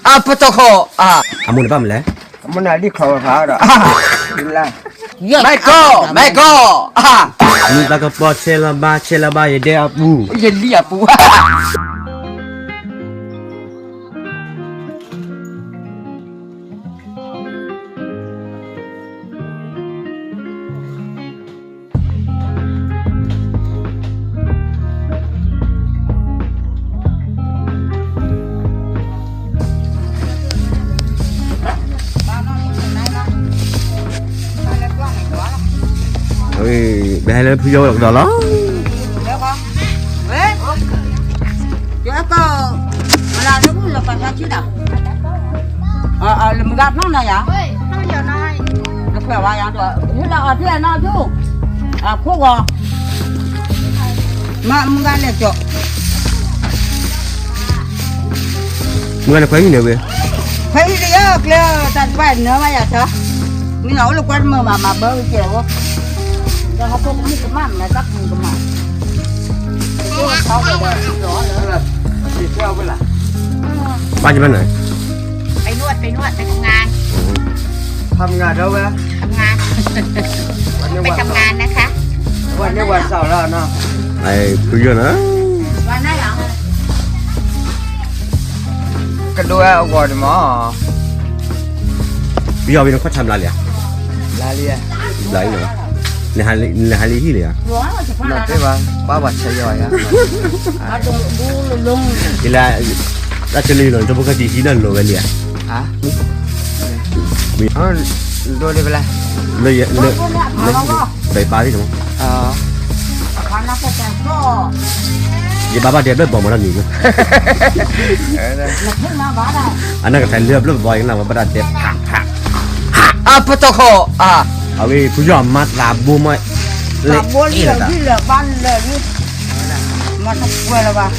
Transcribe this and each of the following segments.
အပတီၢ်ခီၣ်, အမိၢ်န့ၣ်ဘၣ်မနုၤလဲၣ်, အမိၢ်န့ၣ်ဒ်ခီၣ်ဖးဒီး, မဲကီၢ်, မဲကီၢ်, မုၢ်သးကပီၤဆဲးလီၤဘၣ်, ဆဲးလီၤဘၣ်ယဒဲအပူၤ, ယလံအပူၤ. ဘဲဟဲလၢဖုယီၢ်ကဒီးလီၤ. လၢမုၢ်ဂၤဖျီၣ်နၤယၤ, လၢအီၤထံအနီၢ်ဒူ, အခိၣ်ဂီၤ, မ့ၢ်မုၢ်ဂၤလဲၤကၠီ, မုၢ်ဂၤန့ၣ်ခွဲးဟံၣ်န့ၣ်ဝဲ, ခွဲးဟံၣ်တယၢ်ကျဲ, တၢ်တဘၣ်နၢမးယၤသၢ, မ့ၢ်နအိၣ်လၢကွဲတမုာ်ဘၣ် မၤဘၢဝဲကဲဝဲ, ဒီးဟီၣ်ခိၣ်မုၣ်ကမၣ်မနုၤတၢ်မုၣ်ကမၣ် ဘၣ်ယဘၣ်နၤ, ไปนวด ไปนวด ไปทำงาน ทำงานแล้วเว้ย ทำงาน วันนี้วันเสาร์แล้วเนาะ ไอ้คุยเยอะนะ ကဒိၣ်အဂီၢ်န့ၣ်မး, ပယီၤဝံၤနခီၣ်ဆါဘျါလံဧါ, ဘျါလံ, ဘျါလံနီၤ, နဟးလံဟံၣ်လံဧါ, နသ့ၣ်ဘၣ်, ဘၣ်ပှၤဆဲးယီၤယါ, ယလၢ, တၢ်ဆၢလံလီၤ နတဘိကတံၢ်ဟံၣ်နီၤ နလိၤဝဲလံဧါ, ဒိၣ်လံဘျါ, လၢယ, လၢ, လၢယပၢ်လံ, ယဘၣ်ဘၣ်ဒဲဘျၢၣ်ဘီမၤတၢ်နံၤ, အနၢ်ကထါလၢဘျၢၣ်ဘီယကနၣ်ဝဲဘၣ်ဒၣ်ဒဲဖးဖး, အပတီၢ်ခီၣ်, အဝဲဖုယီၤမၤသးဘိမး, သးဘိလၢာ်ဒ်လၢာ်ဘၣ်လၢာ်ဒ်, မၤတပှဲၤလၢၤဘၣ်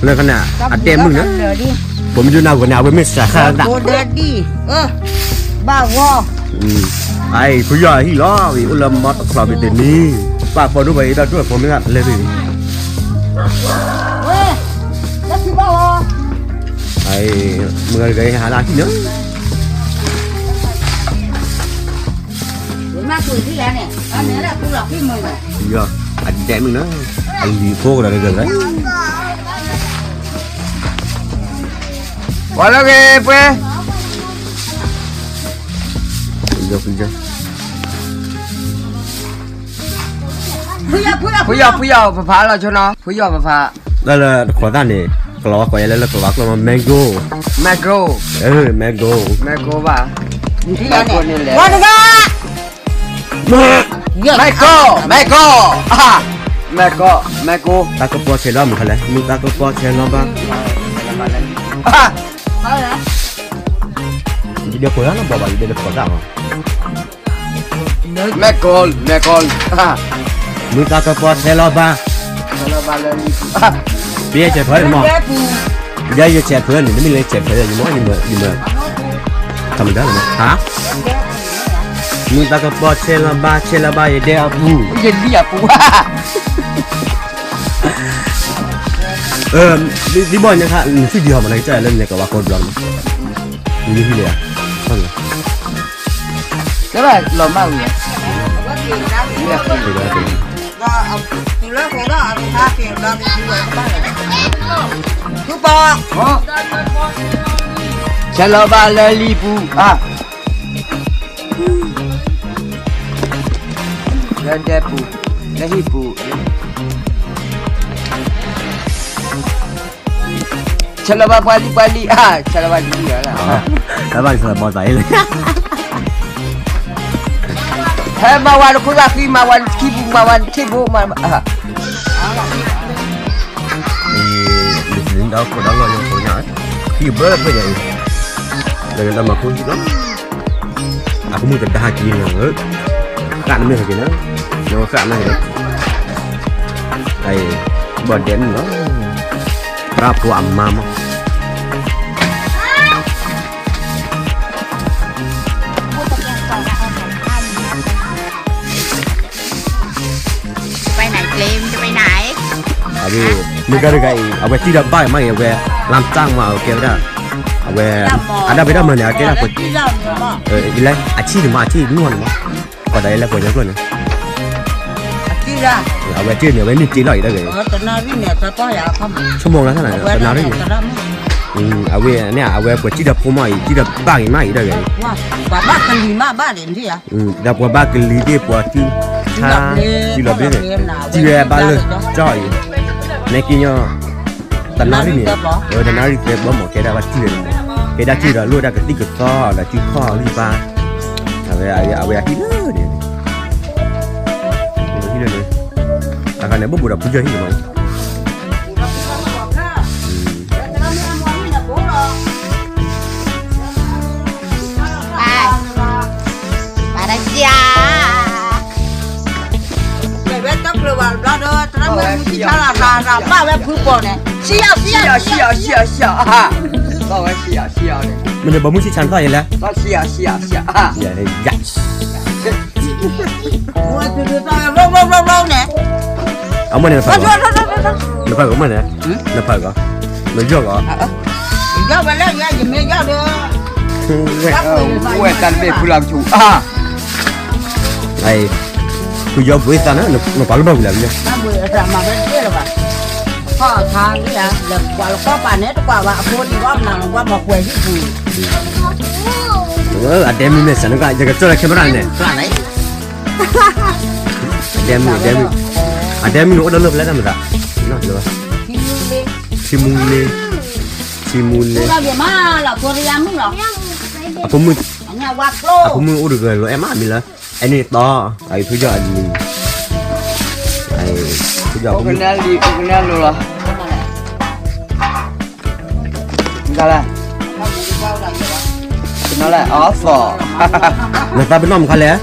လၢခဏ အဒဲမုၣ်န့ၣ်, ပမ့ၢ်ဒိးနၢ်ဂီၤန့ၣ် အဝဲမ့ၢ်စှၤဃာ်သး, ဘၣ်ဂီၤ, အဖုယီၤဟံၣ်လီၤ, အိၣ်လၢမီတချီဘ့ၣ်တနံၤ, ပာ်ဖီဒိၣ်ပှၤအံၤဘၣ်ဒိၣ်ဖီမ့ၢ်ဂ့ၤလဲၣ်သ့ၣ်န့ၣ်, မုၢ်ဂၤတဂၤအံၤဟးလၢဟံၣ်န့ၣ် အဒဲမုၣ်န့ၣ်, အလံၤဖိကဒီးတဂၤဂၤ, ပှၤလၢဂ့ၤပှဲၤ, ဖုယီၤ ဖုယီၤ ပဖးလီၤဆိနီၤ ဖုယီၤပဖး, လၢလၢတခိးသၣ်န့ၣ်, ကလီၤဝါကိးယဲလၢလၢကလီၤဝါကျိာ်မး mango, mango, mango, mango ဘၣ်, ပှၤတဂၤ မဲကီၢ်, မဲကီၢ်, မဲကီၢ်, မဲကီၢ်, သးကပီၤဆဲးလီၤမုၢ်ခါလဲၣ်, မုၢ်သးကပီၤဆဲးလီၤဘၣ်, ယဒဲခိးတၢ်နီတဘျီဘၣ် ယဒဲတခိးတၢ်ဘၣ်, မဲကီၢ်, မဲကီၢ်, မုၢ်သးကပီၤဆဲးလီၤဘၣ်, ပယဲၢ်ဆဲးဖၢန့ၣ်မး, ယဲယဲၢ်ဆဲးဖၢန့ၣ် တမ့ၢ်လၢဆဲးဖၢယဲၢ်မး, ယမၤ, ယမၤ, ထီမဒါလီၤမး, ဟါ မုၢ်သးကပီၤဆဲးလီၤဘၣ်, ဆဲးလီၤဘၣ်ယဒဲအပူၤ, ယလံအပူၤ, ဒ်ဘီၣ်ညါခါ နသုဒံးဟီၣ်မး နကစၢ်ယွၤလၢနလဲၤကဝါကိးဘျီမး, နဟံးလံဧါ, လၢလီၤမၢ်ဝံၤ, ဆဲးလီၤဘၣ်လၢလံပူၤ, လၢဒဲပူၤ, လၢဟံၣ်ပူၤ, ဆဲးလီၤဘၣ်ပှၤလံၤပှၤလံၤ, ဆဲးလီၤဘၣ်လံၤလံၤလီၤ, တၢ်ဘၣ်ကစၢ်ဘီသးအံၤလံ, ဟဲမၤဝဲတခိၣ်သၣ်ဃံ, မၤဝဲတခံပူၤ, မၤဝဲတထံၣ်ဘိ, မၤ, လံၤလံၤဒီးခိၣ်ဒီးလီၢ်ယိဖိညါ, ဟံၣ်ဘၢဖဲညါအံၤ, လၢနတၢ်မၤခိၣ်ဟံၣ်လီၤ, အကမုၢ်တဒါဟဲက့ၤလီၤ, ဃၣ်နမ့ၢ်ဟဲက့ၤလီၤ, နဝဲဃၣ်နဟဲက့ၤလီၤ, ဘီၣ်ဒဲးမုၣ်လီၤ, ရၣ်ဖိအမါမး ไปไหนเจมส์ จะไปไหน အဝဲ မုၢ်ဂၤတဂၤအံၤ အဝဲသံဒီးဘၣ်မးအံၤ အဝဲ လမ်းတၢ်မး အဝဲကဲဝဲဒၣ် အဝဲ အဒၣ်ဖဲတၢ်မၤန့ၣ် အကဲဒၣ်ပှဲၤ လၢအဆံၣ်န့ၣ်မး အဆံၣ်နွံန့ၣ်မး ကီးဒၣ်လၢပှဲၤညီကျိာ်န့ၣ် အဝဲအထံၣ်န့ၣ် အဝဲန့ၣ်တ့လီၤအံၤဒၣ်ဂ့ၤ ဆိကမိၣ်လၢ်န့ၣ် တနၣ်ရံၣ်န့ၣ် အဝဲန့ၣ် အဝဲပှဲၤစံၣ်ဒီးဖိမးအံၤ စံၣ်ဒီးဘၣ်ဂ့ၤမးအံၤဒၣ်ဂ့ၤ ဒီးပှၤဘၣ်ကလံၤသ့ၣ် ပှၤသံ ထါ စံၣ်လီၤဘျ့န့ၣ် စံၣ်ဝဲဘၣ်လၢကၠီအံၤ နဲက့ညီ တနၣ်ရံၣ်န့ၣ် တနၣ်ရံၣ်သဲဘီမး ကဲဒၣ်ဘၣ်စံၣ်ဝဲန့ၣ်မး ကဲဒၣ်စံၣ်ဒီးလိၣ်ဒၣ်ကသံၣ်ကသီဒီးစံၣ်ခီၣ်လံဘၣ် အဝဲ အဝဲအဟံၣ်လၢန့ၣ် ဟံၣ်လၢန့ၣ် အခါန့ၣ်ဘိၣ်ဘိၣ်ဒီးဖုယီၤဟံၣ်န့ၣ်မး ဘၣ်တၢ်စံၣ်ဧါ ဝဲတၢ်ကျၢၤဘၣ်ဘျီဒီး သရၣ်မုၣ်မူဆံၣ်ဆါလီၤ သးသးဘၣ်ဝဲဖုပိာ်န့ၣ် ဆံၣ်ယီၤ ဆံၣ်ယီၤ ဆံၣ်ယီၤ ဆံၣ်ယီၤ ဘၣ်ဝဲဆံၣ်ယီၤ ဆံၣ်ယီၤန့ၣ် မ့ၢ်န့ၣ်ဘီမူဆံၣ်ဆါနသီၣ်ယဲလဲၣ် ဆံၣ်ယီၤ ဆံၣ်ယီၤ ဆံၣ်ယီၤ အမ့ၢ်န့ၣ်နဖး နဖးကီးမ့ၢ်န့ၣ် နဖးကီး နယီၢ်ကီး ယီၢ်ဝဲလၢယမ့ၢ်ယီၢ်ဒီး ဝဲတၢ်တဘ့ၣ်ဖုလီၤကဆူၣ် ဖုယီၢ်ဘှံးသးန့ၣ် နပာ်လၢဘၣ်ဝံၤလီၤ ဘှံးအသးမၤဝဲတဘ့ၣ်လၢၤဘၣ် ခီၣ်ခါလံဧါ လဲၤကွၢ်လၢကီၢ်ပာ်န့ၣ် တကွၢ်ဘၣ်အဖိဒံးဘၣ်မနုၤ ကွၢ်မၤကွဲးဟံၣ်ပူၤ အဒဲမုၢ်မဲာ်ဆၢနက ယကစၢၢ်လၢ camera န့ၣ် အဒဲမုၢ် အဒဲမုၢ် အဒဲမုၢ်န့ၣ် အိၣ်ဒီးလၢပလဲတၢ်မသး ထံမူလ့ ထံမူလ့ အဖိမုၣ် အဖိမုၣ်အိၣ်တဂၤလီၤ အဲၣ်မးမံၤလၢ အဲၣ်န့ၣ်တီ အဖုယီၢ်အလံၤ ဖုယီၢ်ဖိမုၣ် ကနၣ်လံ ကနၣ်လိၤလီၤ နသးပ့ၤနီၣ်မခါလဲၣ်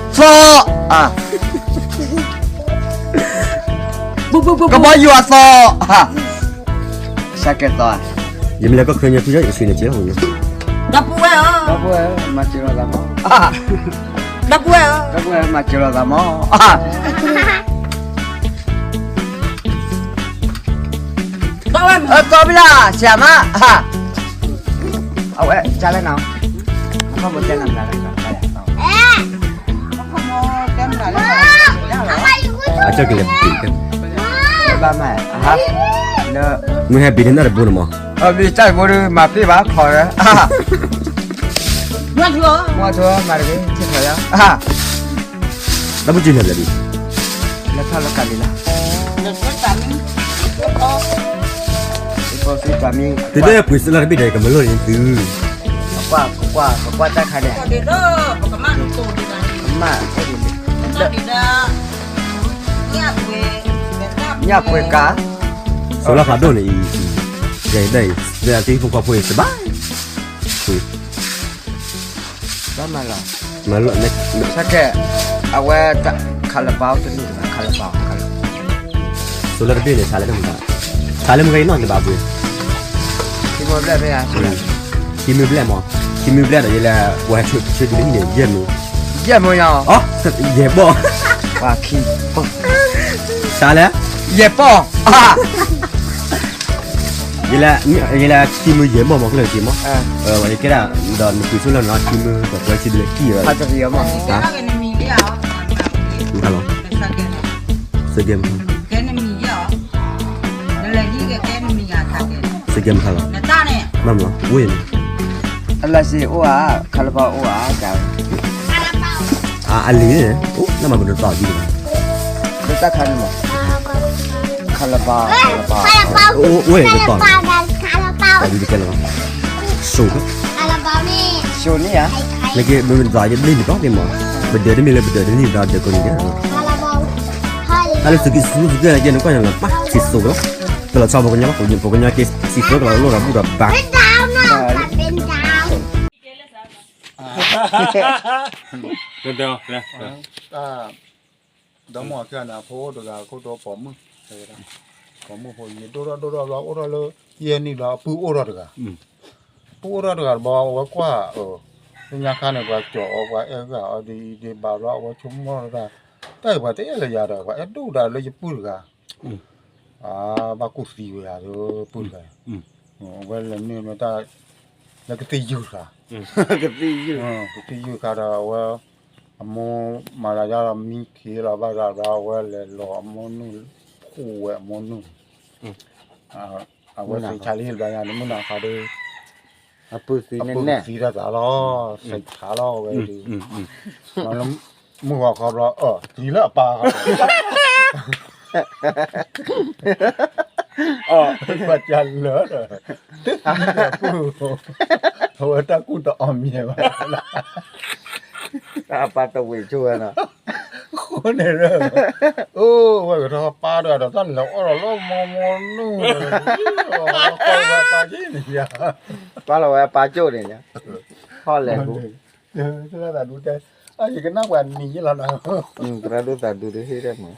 သီ ကဘီယူၤအသီ ဆၢကဲၤသီ ယမ့ၢ်လဲၤကီၢ်ချၢညါဖုယီၢ်ယကဆှံနစ့လီၤ ဒီပုၢ်ဝဲၢ်ဧၢ ဒီပုၢ်ဝဲၢ်ဧၢ မၤစၢၤလိာ်သးမး ဒီပုၢ်ဝဲၢ်ဧၢ ဒီပုၢ်ဝဲၢ်ဧၢ မၤစၢၤလိာ်သးမး သီဘၣ်လၢ ဆရာမ အဝဲ ကၢ်လဲၣ်နီၤ အခီၣ်မိတဲနၤမတၤလဲၣ် အကၢ်ကလဲၤပူၤ ဘၣ်မး မုၢ်ဟဲဘံၤန့ၢ်တၢ်တဘိန့ၣ်မး ဘံၤတၢ်တဘိဒီး မၤပ့ၢ်ဘၣ်ခီရၢ မၤထူ မၤတဂ့ၤ ထံၣ်ခီယါ တၢ်ဘူၣ်က့ၤန့ၣ်ဘျဲၣ်ဒံး လၢထီၣ်လၢကးလံလၢ သုတဲပှ့ၤစ့လီၤတဘ့ၣ်ဒီး ကမၤလိန့ၣ်သု ကကွၢ် ကကွၢ် ကကွၢ်တၢ်ခါန့ၣ် ကမၣ် ညၣ်ပှ့ၤကါ စိလီၤဖးဒိၣ်န့ၣ်အံၤ ယဲဒၣ်အံၤ လၢအတံၤဖိခွါဖိအံၤ တဘၣ် ဘၣ်မၤလီၤ မၤလီၤ ဆၢကဲး အဝဲ ခးလပာ်တနံၣ် ခးလပာ် စိလီၤတဘ့ၣ်န့ၣ် ဆါလၢမုၢ်ဂၤ ဆါလၢမုၢ်ဂၤအံၤနီၢ်ကဘၣ်ပှ့ၤ ခံမုၢ်ဘျဲၣ်မ့ၢ်ဧါ ခံမုၢ်ဘျဲၣ်မး ခံမုၢ်ဘျဲၣ်ဒီး ယလဲၤ ပှၤဆၢဒုးလၢဟံၣ်န့ၣ် ယဲၢ်မုၢ် ယဲၢ်မုၢ်ညါ ယဲၢ်ဘီၣ် ပှၤခံ ဆါလဲၣ် ယဲၢ်ဘီၣ် ယလဲၤ ယလဲၤခံမုၢ်ယဲၢ်ဘီၣ်မး ကလၢၤက့ၤမး ယကဲဒၣ် ဒီးနပှ့ၤဆိလၢနီၤ ခံမုၢ်ဒီးပှၤဆၢဒုးလၢဟံၣ် မ့ၢ်ခါလီၤ စကဲမခါ စကဲမခါလီၤ ဘၣ်မလီၤ ဝ့ၢ်န့ၣ် အလၢစ့အိၣ်ဧါ ခါလပာ်အိၣ်ဧါ က အလံၤန့ၣ် အိၣ် နမၤပဒိးတီၤဒ်န့ၣ် လၢတၢ်ခါန့ၣ်မး ခါလပာ် ခါလပာ် အိၣ် အိၣ်န့ၣ်ပတီၤ တီၤဒ်တကဲလီၤ စိၤ စိၤန့ၣ်ဧါ နက့ မ့ၢ်ပဒိးယဘျ့ၣ်န့ၣ်ဘျီန့ၣ်မး ပဒၢးတမ့ၢ်လၢပဒၢးတနံၣ်ဘျီဒၢးကိးနံၤဒဲး တၢ်လၢသုက့ၤဆူသုက့ၤယဲၢ်န့ၣ်ကွၢ်န့ၣ်လီၤ ပၢ်စံးစိၤကလီၤ ပလီၤဆီပှၤကညီ ပှၤကညီက့ၤစံးစိၤကလီၤလိၣ်ဒီးဘူၣ်ဒီးဘါ ဒီးမ့ၢ်ခဲန့ၣ် အဖိအိၣ်တဂၤ ခိၣ်တီပိာ်မုၣ် ပိာ်မုၣ်ဖိ ယဒိၣ်ထီၣ်ဒိၣ်ထီၣ်ဘျီ အိၣ်ထီၣ်လၢ ယဲၢ်နံၣ်ဘျီ အပုၢ်အိၣ်ထီၣ်တဂၤ ပုၢ်အိၣ်ထီၣ်တဂၤတဘျီ အဝဲကွၢ် လၢညါခါန့ၣ် ပှၤကၠီၤအီၤ ပှၤအဲၣ်ဂၢၢ်အီၤဒ်အံၤဒ်ဘၣ်ဘျီ အဝဲဆိကမိၣ်တၢ် တၢ်အံၤပှၤတအဲၣ်လၢယၤဒီး ပှၤအဲၣ်ဒိၣ်ဒၣ်လၢယပုၢ်တဂၤ ဘၣ်ကူၣ်သံဝဲယၤလၢပုၢ်တဂၤ အဝဲလဲၤန့ၢ်မ့ၢ်တၢ် လၢကသံၣ်ယုၢ်ခါ, ကသံၣ်ယုၢ်, ကသံၣ်ယုၢ်ခါဒီးအဝဲ, အမိၢ်မၤလၢယၤဒီးမံခ့လီၤဘၣ်ဒီး အဝဲလဲၤလီၤအမိၢ်နုၢ်ဖှိၣ်ဝဲအမိၢ်နုၢ်, အဝဲသ့ၣ်ဆါလံလၢညါန့ၣ် မုၢ်နၤခါဒီး အပုၢ်သံတသးလီၤ, စံးဆါလီၤဝဲဒီး, မုၢ်ဂီၤခီဘျီ အၢ သံလၢအပၢ်, အၢ ပှၤကလၢာ်ဒီး, အဝဲတၢ်ကူၣ်တအီၣ်မံၤဘၣ်, တၢ်အပၢ်တဝံၤဆိဝဲနီၤ, ဃိန့ၣ်ဒီး, အိၣ်ဝဲကထီၣ်ပၢ်ဒီး ဒီးတၢ်လဲၤအီၣ်ဒီးလၢမိၢ်မိၢ်နုၢ်, ဝဲပၢ်က့န့ၣ်ယါ, ပၢ်လီၤဝဲပၢ်ကၠိၣ်န့ၣ်, ဟီၣ်လဲၤဟူ, သးဒူတဲ, ယကနၣ်ပှၤနံၤယလီၤ, သရၣ်ဒိၣ်သးဒူတဟ့ၣ်ဒၣ်မး,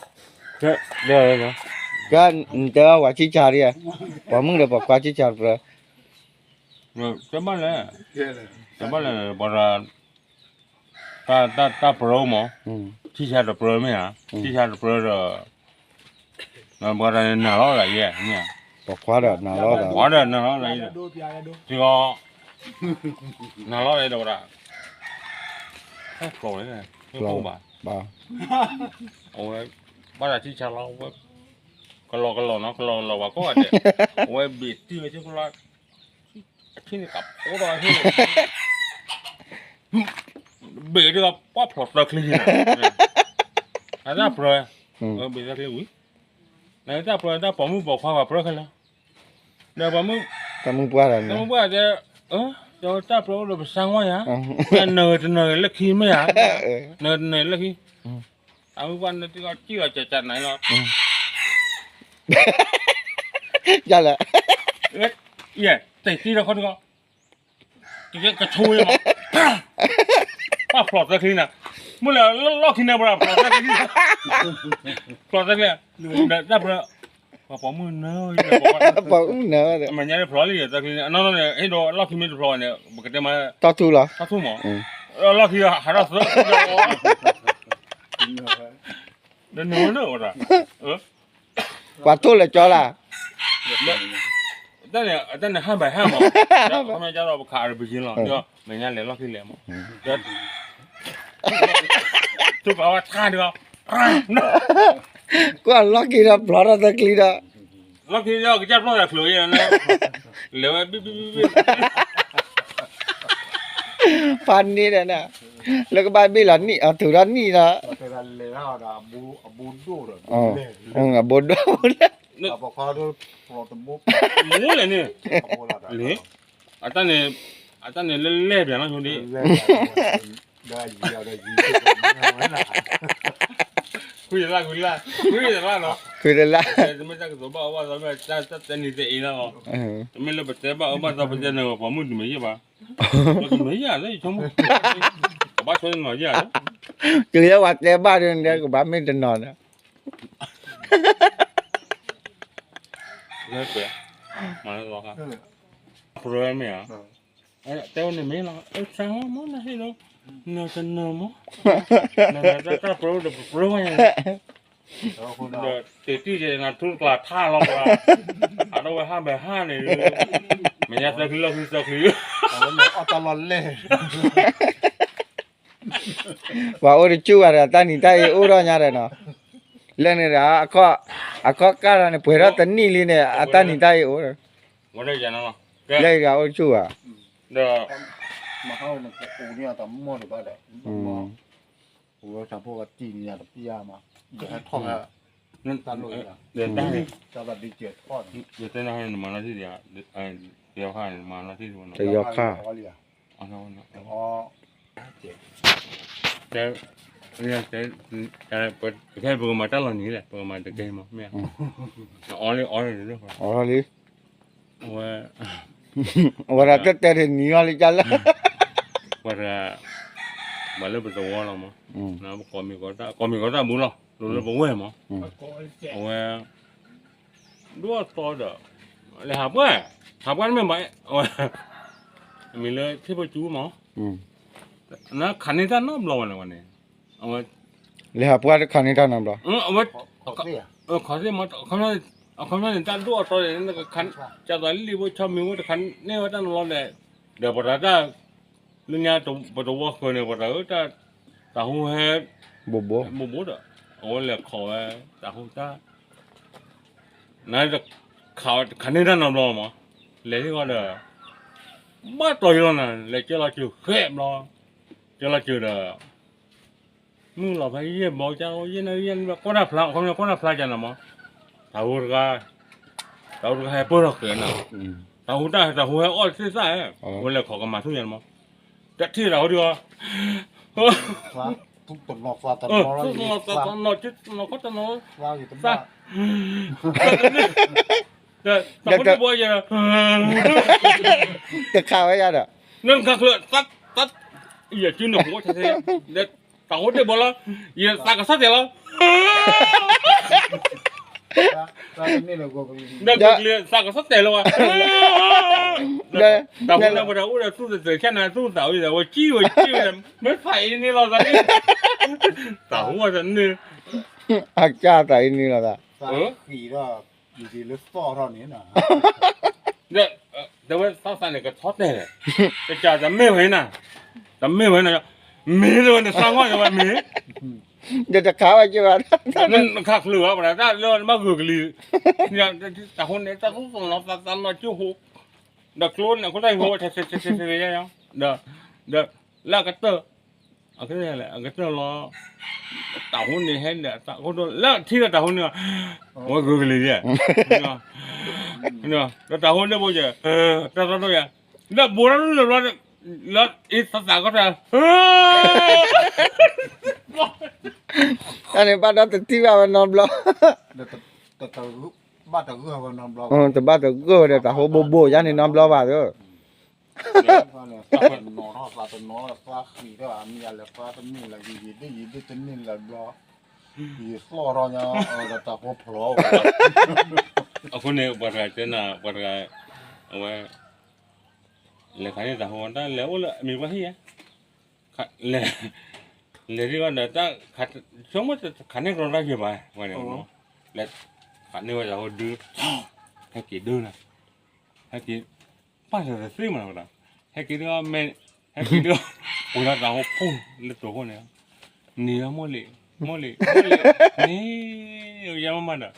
ကဲ, နတဲဝဲဆံၣ်ဆါဒ်, ပှၤမုၣ်ဒီးပှၤခွါဆံၣ်ဆါတပြၢ, တဲဘၣ်လဲၣ်, တဲဘၣ်လဲၣ်, ပှၤ တၢ်ပြၢမး, ဆံၣ်ဆါတပြၢမ့ၢ်ဧါ, ဆံၣ်ဆါတပြၢဒီး, ပှၤတၢ်န့ၣ်နၤလီၤဒၣ်ယဲ, ပှၤခွါဒီးနၤလီၤ, ပှၤခွါဒီးနၤလီၤဒၣ်ယဲ, စ့ၢ်ကီး, နၤလီၤဒၣ်ဒီးဝဲဒၣ်, ဟဲကျိးလဲၣ်, ဟဲကျိးဘၣ်, အဝဲ, ဘၣ်တၢ်ဆံၣ်ဆါလီၤ, ကလီၤကလီၤနီၤ ကလီၤကလီၤဝဲကိးဂၤဒဲး, အဝဲဘ့ၣ်တံၢ်ဝဲဆ့ၣ်ဖိလီၤ အထံၣ်န့ၣ်ကဖိဒီးဟ့ၣ်, ဘ့ၣ်ဒ်ပှၤဖျိးသၢချံန့ၣ်, အတၢ်ပြၢ, ဘ့ၣ်သၢချံဝံၤ, နတၢ်ပြၢတၢ်ပိာ်မုၣ်ပိာ်ခွါပှၤပြၢခဲလၢာ်, ဒီးပိာ်မုၣ်, တၢ်မုၢ်ပှၢ်ဒီး, တၢ်မုၢ်ပှၢ်တဲ, တၢ်ပြၢအိၣ်ဒီးပစၢ်ဝါယၤ, နဂၤတနၢၤဂၤလၢခံမ့ၢ်ဧါ, နဂၤတနၢၤဂၤလၢခံ, တၢ်မုၢ်ပှၢ်န့ၣ်တကီၢ်ကံၣ်လီၤကကနၤလီၤ ယလဲၣ်, ယဲ, တ့ၢ်တံၢ်ဒီးခီတကီၢ်, ကဆိဝဲမး, ပှၤဖျိးသၢချံနၤ, မုၢ်လၢလီၢ်ခံန့ၣ်ပှၤဖျိးသၢချံ, ဖျိးသၢချံ, ဒီးတၢ်ပြၢ, ပှၤပိာ်မုၣ်နၢၤ, ပိာ်မုၣ်နၢၤ, အမဲာ်ညါဖျိးလံသၢချံန့ၣ် အနီၢ်နီၢ်န့ၣ် ဟ့ၣ်ဒိးလီၢ်ခံမ့ၢ်တဖျိးဘၣ်န့ၣ် ပကတဲမး, တီၢ်ထူလီၤ, တီၢ်ထူမး, လီၢ်ခံဟးထီၣ်သၢချံဒီး ဒီးနၢၤဝဲဒၣ်, ပှၤထိၣ်လဲၤကၠီလၢ်, တၢ်န့ၣ် တၢ်န့ၣ်ဟးဘၣ်ဟးမး, ခီမ့ၢ်ကၢ်ဒီးပခးအရပယံၤလီၤ, ဒီးမဲာ်ညါလဲၤလီၢ်ခံလဲၤမး, ဒီး, ထူပာ်ဝဲထါဒီး, ကွၢ်လီၢ်ခံဒီးဖျိးထီၣ်သၢချံဒီး, လီၢ်ခံဒီးကစၢ်ဖျိးသးချုးယဲ, လဲၤဝဲဘံၣ်ဘံၣ်ဘံၣ်ဘံၣ် ဖးန့ၣ်ဒီး, လၢကဘၣ်ဘ့ၣ်လီၤနံၣ် အထုးထီၣ်နံၣ်ဒီး, အဘိဒိၣ်, လဲၣ်, အတၢ်န့ၣ်, အတၢ်န့ၣ်လၢလဲၣ်ပၠးနီၢ်ဆိဒံး, ခွံတလၢ်, ခွံတလၢ်, ခွံတလၢ်, ခွံတလၢ်, မ့ၢ်တၢ်ကတိၤဘၣ်အၢဘၣ်သီမ့ၢ်တၢ်တဲနံၤတဲအ့လီၤ, မ့ၢ်လၢပတဲဘၣ်အၢဘၣ်သီပတဲနၤ ပှၤမုၣ်တမ့ၢ်ယဲၢ်ဘၣ်, တမ့ၢ်ယဲၢ်လၢယဆိကမိၣ်, ကဘၣ်ဆိန့ၣ်လီၤယဲၢ်, ကယဲၢ်ပှၤတဲဘၣ်ဒီး ကဘၣ်မ့ၢ်တနီၤဒီး လၢပှဲၤ, မၤလၢလီၤခါ, ပြၢမ့ၢ်ဧါ, တဲဝဲန့ၣ်မ့ၢ်လီၤ, အၢ စၢ်မ့ၢ်နဟ့ၣ်လီၤ, နတနၢၤမ့ၢ်, နတၢ်ပြၢဒီးပပြၢဝဲ, ဒီးတ့ၢ်တံၢ်က့ၤနၤထူတကျါထါလီၤပှၤ, အဒိဝဲဟးဘၣ်ဟးန့ၣ်, မဲာ်ညါသၢချံလီၢ်ခံသၢချံ, အတၢ်လီၤလဲၢ် ပှၤအိၣ်တဆူၣ်ဘၣ်ဒီး တၢ်နံၤတၢ်အ့အိၣ်ထီၣ်ညါဒီးနီၤ, လၢန့ၣ်ဒီး, အခီၣ်ကၢ်ဒီးန့ၣ် ပှဲၤထီၣ်တနံၣ်လံန့ၣ် အတၢ်နံၤတၢ်အ့အိၣ်, လၢအံၤဒီးအိၣ်တဆူၣ်ဘၣ်, ဒီး ယတဲနၤနမၤလီၤတံၢ်, တယီၤခါ, ပကမၤတၢ်လီၤနံၤလဲၣ် ပကမၤတကဲမး မ့ၢ်, အီလံအီလံ, အဝဲ, အဝဲဒၣ်တဲတဲတနံၤအီလံကလၢ, ပှၤတဂၤ, ပှၤလၢပသဝီလီၤမး, ကိးမံၤကိးတၢ်ဘူးလီၤ လိၤလၢပဝဲၢ်မး, အဝဲ ဒိၣ်အသီဒီး, လဲၤဟးပှၢ်, ဟးပှၢ်တမ့ၢ်ဘၣ်, အဝဲ, မံၤလၢထံၣ်ဖိကၠူမး, နခးန့ၢ်တၢ်နီတဘျီဝဲန့ၣ်, အဝဲ, လဲၤဟးပှၢ်တခးန့ၢ်တၢ်နီတဘျီ, အဝဲ, ခီသ့ၣ်မး, အခီပညီန့ၣ် တၢ်ဒိၣ်အသီန့ၣ်, ကၢ်သးလံၣ်ဖိဆီမံၤဖိတခးန့ၢ်ဝဲတၢ်နီတဘျီဒီး, ဒီးပှၤတၢ် လၢညါပတဝီဃၢၤန့ၣ် ပှၤတၢ်ဧၢ တၢ်ဟူဟဲ ဘိးဘိး ဘိးဘိးဒီး အဝဲလဲၤခီးဝဲ တၢ်ဟူတၢ် နတခးန့ၢ်တၢ်နီတဘျီမး, လဲၤသ့ၣ်ဃီဒီး ဘၣ်တီၤယလီၤနၤ လဲၤကၢလီၤစၢၤဃဲးဘျီ, ကၢလီၤစၢၤဒီး မုၢ်လီၤဖဲယဲၢ်ဘီကၢ ယဲၢ်နၢယဲၢ်နဘျီ ကွၢ်တၢ်ဖျါ အခီပညီကွၢ်တၢ်ဖျါကၢနၤမး, တၢ်ဟူတဂၤ တၢ်ဟူတဂၤဟဲပၢၢ်ထီၣ်ဃဲးနၤ, တၢ်ဟူတၢ် တၢ်ဟူဟဲအီၣ်သ့ၣ်သၣ်ဧၢ, အဝဲလဲၤခီးကမၤဆူၣ်ယၤနၤမး, တထံၣ်တၢ်ဟူဒံးအီၤ တနီၤသးတနီၤ တနီၤခီတနီၤ သး တၢ်ဟူတဘီယၤ တခးဝဲယၤဒီး နခးချၢ သး သး ယစုနဃိထဲထဲ တၢ်ဟူတဘီလီၤ ယသးကစီၣ်တဲာ်လီၤ နဂုာ်ကျဲး သးကစီၣ်တဲာ်လီၤဝဲ တၢ်ဟူနၢ်ပှၤတၢ်အိၣ်ဒီးသူၣ်သးသဲးခဲနၤ သူၣ်သးဝံၤဒီး ဝဲကံၢ်ဝဲကံၢ်ဝဲ မ့ၢ်သးအံၤန့ၣ်လီၤသးန့ၣ် တၢ်ဟူဝဲသးန့ၣ် အကၢ်သးအံၤန့ၣ်လီၤသး ဒီး တဲဝဲသးသးန့ၣ် ကထီၣ်တဲာ်လဲၣ်, တကးတမ့ၢ်ဝဲနၤ, တမ့ၢ်ဝဲနၤ, မ့ၢ်တဲဝဲနသးဂီၢ်တဲဝဲမ့ၢ်, ဒီးတခးဝဲက့ၤဘၣ်, နခးချုးဘၣ်ပှၤတၢ်လၢနဘၣ်ဂုာ်ကလံၤ, တၢ်ဃိန့ၣ် တၢ်သူၣ်သးနီၤသးသးနီၤကၠိဟိ, ဒီးကျိန့ၣ် အခိၣ်တၢ်ဟံၣ်ဟိ ထဲထဲထဲထဲထဲယါ, ဒီး လၢအကတၢၢ် အကတၢၢ်လီၤ, တၢ်ဟူန့ၣ်ဟဲဒီး တၢ်ဟူဒိၣ်လၢထံၣ်ဒီးတၢ်ဟူန့ၣ်, အဝဲဂုာ်ကလံၤယဲ, ဒီးတၢ်ဟူန့ၣ်ဘိယဲ, တၢ်သးဒိၣ်ယဲ, လၢဘိးတၢ်လၢလီၤ, လၢအသးသးကီတၢ်, တၢ်န့ၣ်ဘၣ်ဒီးတထံၣ်ဘၣ်ဝဲနီတဘျီ, ဘၣ်တဂၢၢ်ဝဲနီတဘျီ, တဘၣ်တဂၢၢ်ဝဲဒီးတၢ်ဟူဘိးဘိးယါန့ၣ်နီတဘျီဘၣ်သၢ သးတနီၤထီၣ် သးတနီၤထီၣ် သးဃံးထီၣ် အမံၤအလဲၤသးတန့ၢ်လၢ ယယံၤဒ့ၣ်ယံၤဒ့ၣ်တန့ၢ်လၢဘျီ, ယသီၣ်ထီၣ်ညါ ဒီးတၢ်ဖိဖျိး, အဃိန့ၣ် ပှၤတဂၤတဲနၤ ပှၤတဂၤ အဝဲ လဲၤခးန့ၢ်တၢ်ဟူတၢ် လဲၤအိၣ်လၢအမံၤပှၢ်ဟံၣ်ဧါ, လဲၤ လဲၤဒ်ဝဲဒီး တၢ် ဆိကမိၣ်တခးန့ၢ်ကရီတၢ်ယဲၢ်ဘၣ် ဝဲန့ၣ် လဲၤခးန့ၢ်ဝဲတၢ်ဟူဒု ဟဲက့ၤဒုနၤ, ဟဲက့ၤ ပာ်လီၤတသ့မးနီၤ, ဟဲက့ၤဒု ဟဲက့ၤဒု ပှ့ၤဒီးတၢ်ဟူဖိလၢတိာ်ခိၣ်န့ၣ်, န့ၢ်ဝဲမိၢ်လံၤ မိၢ်လံၤ မိၢ်လံၤ န့ၢ်ဝဲယါမးမးဒီး,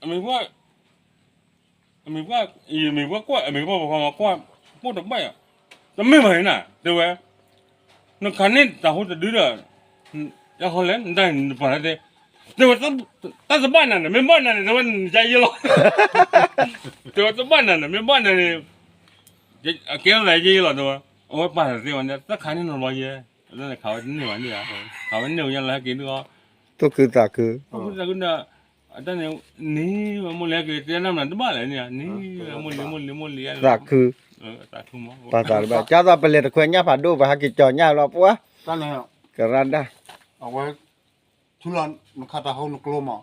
အမံၤပှၢ် အမံၤပှၢ် အမံၤပှၢ်ကွၢ် အမံၤပှၢ်ပှၤမၤကွၢ် ပိၢ်တဘၣ်ယၤ, တမ့ၢ်ဘၣ်န့ၣ်နၤ တဲဝဲ နခးန့ၢ်တၢ်ဟူတဒုဒီး ယဟီလဲၣ် နတၢ်နပာ်လၢတဲ, တဲဝဲ တၢ်တဘၣ်နၤန့ၣ် မ့ၢ်ဘၣ်နၤန့ၣ် တဲဝဲနယါယဲလီၤ, တဲဝဲတဘၣ်နၤန့ၣ် မ့ၢ်ဘၣ်နၤန့ၣ် အကဲထီၣ်သးယဲလီၤ တဲဝဲ, အဝဲပာ်လီၤတသ့ဝဲန့ၣ် တၢ်ခးန့ၢ်နီၤဘျီယဲ, ခးဝဲတန့ၢ်ဘၣ်န့ၣ်ဧါ, ခးဝဲန့ၢ်ဝဲယါလၢဟဲက့ၤဒုအီၤ, သူၣ်ခုသးခု သူၣ်ခုသးခုဒီး အတၢ်န့ၣ် န့ၢ်ဝဲမိၢ်လံၤဟဲက့ၤ တဲနၢ်မနုၤတဘၣ်လဲၣ်န့ၣ်ဧါ, န့ၢ်ဝဲမိၢ်လံၤ မိၢ်လံၤ မိၢ်လံၤ သးခု သးခုမး ပာ်သးတဘၣ် ကၢ်သိးပလဲၤတခွဲညၣ်ဖးဒိၣ် ပဟဲက့ၤကၠီၤညၣ်လီၤပှၤ ကရၢဒၣ် အဝဲ ထူလီၤ နခးတၢ်ဟူနကျိမး,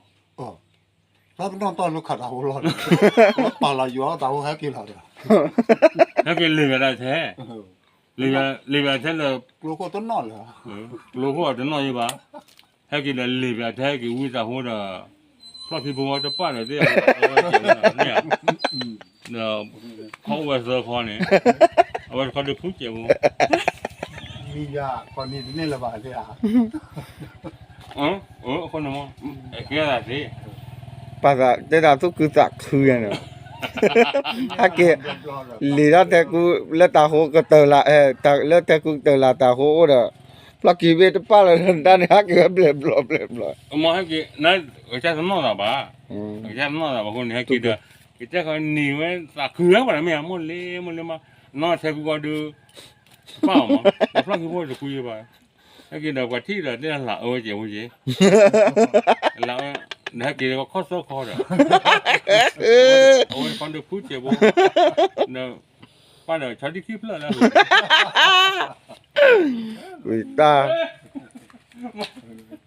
သးပနီၣ်တီၢ်လၢခးတၢ်ဟူလီၤဒီး ပာ်လီၤယွၤတၢ်ဟူဟဲက့ၤလီၤဒီး ဟဲက့ၤလ့ၤဘၣ်ဒၣ်ထဲ, လ့ၤဘၣ်ထဲလၢ ကျိခိၣ်တနီၣ်လၢ ကျိခိၣ်အတနီၣ်ယံၤဘၣ်, ဟဲက့ၤဒီးလ့ၤဘၣ်ထဲက့ၤဝံသးဟူဒီး ဖျီၣ်ခံဖိဝဲတပာ်လၢၤသ့ၣ်, ဒီး ခီအိၣ်ဝဲသၢခီန့ၣ်, အဝဲတခီဒုးဖူစဲးဖိ, မံၤယၤ ခီန့ၣ်တန့ၢ်လၢၤဘၣ်သ့ၣ်ဧါ, အဃိန့ၣ်မ့ၢ် ကဲသးသ့, ပာ်သးတဲဒၣ်သူၣ်ခုသးခုယၤန့ၣ်, ဟဲက့ၤ လ့ၤထီၣ်ထဲကူ လၢတၢ်ဟူကတၢၢ်လၢ် လၢထဲကူကတၢၢ်လၢ်တၢ်ဟူအိၣ်ဒီး ဖျီၣ်ခံဘ့ၣ်တပာ်လၢၤတၢ်န့ၣ် ဟဲက့ၤဝဲဘျဲၣ်ဘျီဘျဲၣ်ဘျီ, မ့ၢ်ဟဲက့ၤ ကစၢ်တနီၣ်သးဘၣ်, ကစၢ်တနီၣ်သးဘၣ်အဃိန့ၣ် ဟဲက့ၤဒီး ကစၢ်ခီန့ၢ်ဝဲသးခုဝဲပှၤတမ့ၢ်ဧါ မိၢ်လ့ၤ မိၢ်လ့ၤမး, နီၢ်ထဲကူကီၢ်ဒုး ပာ်အီၤမး ဖျီၣ်ခံဖိတကူယံၤဘၣ်, ဟဲက့ၤဒီးပှၤထံၣ်ဒီးတဲလၢအၢဝဲစဲးဖိက့ၤ, လၢအၢ ဒီးဟဲက့ၤခီၣ်သၢခီဒီး အဝဲတခီဒုးဖူစဲးဖိ, ဒီးပာ်ဒီးဆီဒံၣ်ခံဖျၢၣ်လၢ ဝံၤတၢ် မ့ၢ်